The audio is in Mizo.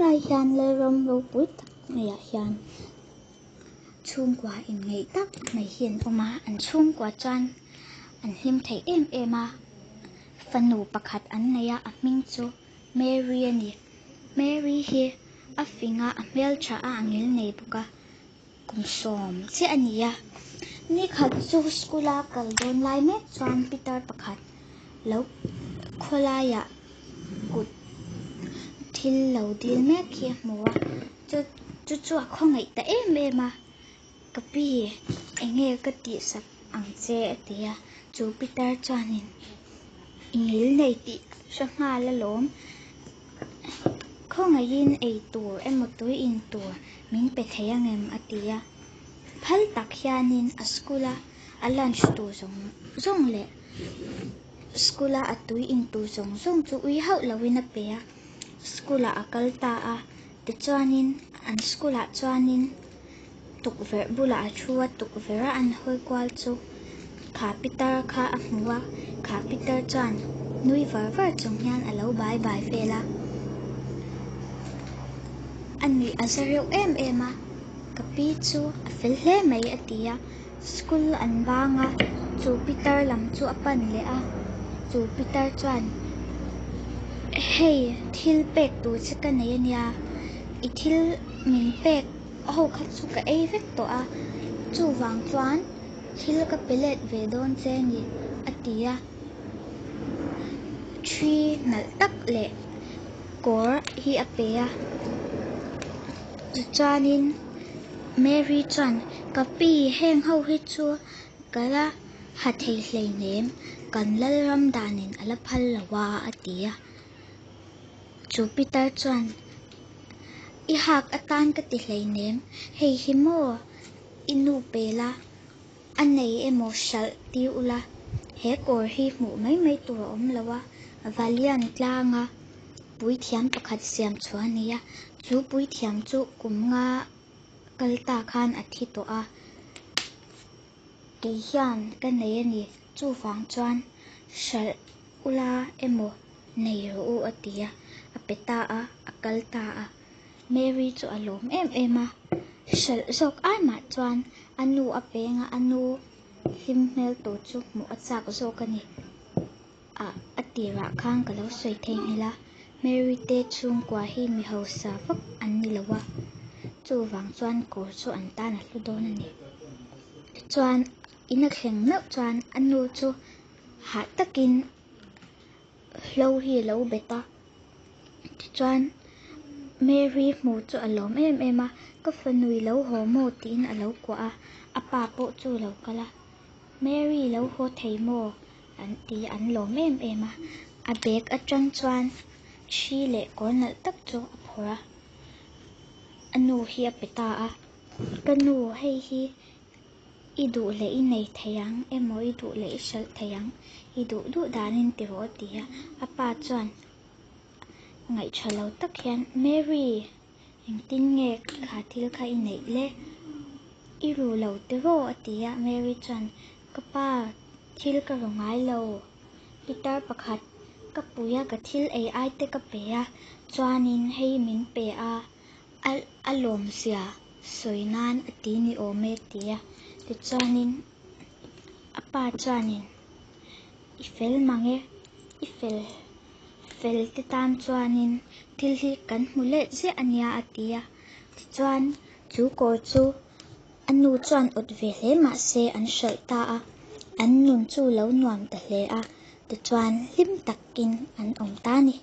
lai hian Lalram ropui tak maiah hian chhungkua inngeih tak mai hi an awm a, an chhungkua chuan an hlim thei em em a, fanu pakhat an nei a, a hming chu Mary a ni. Mary hi a fing a, a hmeltha a, a ngil nei bawk a, kum sawm chiah a ni a. Nikhat chu school a kal dawn lai mek chuan pitar pakhat lo khawlaiah kut thil lo dil mek hi a hmu a, chu chu chu a khawngaih ta em em a, ka pi eng nge ka tihsak ang che a ti a, chu pitar chuanin i ngil nei tih hre nghal alawm, khawngaihin ei tur emaw tui in tur min pe thei angem a ti a, phal tak hianin a school a a lunch tur zawng zawng leh school a a tui in tur zawng zawng chu ui hauh loin a pe a, school ah a kal ta a, tichuanin an school ah chuanin tukverh bulah a thu a, tukverh a an hawi kual chu kha pitar kha a hmu a, kha pitar chuan nui var var chung hian a lo bai bai vel a, a nuih a za reuh em em a, ka pi chu a fel hle mai a ti a. School an bang a, chu pitar lam chu a pan leh a, chu pitar chuan hei thil pek tur che ka nei ania, i thil min pek ho kha chu ka ei vek tawh a, chuvang chuan thil ka pe let ve dawn che a ni a ti a, thi nalh tak leh kawr hi a pe a, tichuanin. Mary chuan, Ka pi, heng ho hi chu ka la ha thei hleinem, kan Lalram danin a la phal lo a, a ti a. Chu Peter chuan, I hak atan ka ti hleinem, hei hi maw i nu pe la, a nei emaw hralh tir ula, he kawr hi hmuh mai mai tur a awm lo a, Valian tlanga puithiam pakhat siam chhuah a ni a, chu puithiam chu kum nga kal ta khan a thi tawh a, kei hian ka nei a ni, chuvang chuan hralh ula emaw nei rawh u a ti a, a pe ta a, a kal ta a, Mary chu a lawm em em a, hralh zawk ai mah chuan a nu a peng a, a nu hlim hmel tur chu hmuh a chak zawk a ni. Ah a tirah khan ka lo sawi theihnghilh a, Mary te chhungkua hi mi hausa vak an ni lo a, chuvang chuan kawr chu an tan a hlu dawn a ni. Tichuan in a thleng meuh chuan a nu chu hah takin hlo hi a lo bet a, tichuan Mary hmu chu a lawm em em a, ka fanui lo haw maw tiin a lo kuah a, a pa pawh chu a lo kal a, Mary lo haw thei maw? An ti an lawm em em a, a bag atang chuan thi leh kawr nalh tak chu a phawrh a, a nu hi a pe ta a, Ka nu hei hi i duh leh i nei thei ang emaw i duh leh i hralh thei ang, i duh duh danin ti rawh a ti a, a pa chuan ngaihṭha lo tak hian Mary engtin nge kha thil kha i neih le? I ru lo tiraw? a ti a, Mary chuan Ka pa, thil ka ru ngai lo. Pitar pakhat, ka pui a, ka thil ei ai te ka pe a, chuanin hei min pe a, a a lawmzia sawi nan a ti ni awm e ti a. Tichuanin a pa chuanin, I fel mang e, i fel fel te tan chuanin thil hi kan hmu let ziah a nia a ti a. Tichuan chu kawr chu A nu chuan awt ve hle mah se an hralh ta a, an nun chu lo nuam ta hle a, tichuan hlim takin an awm ta a ni.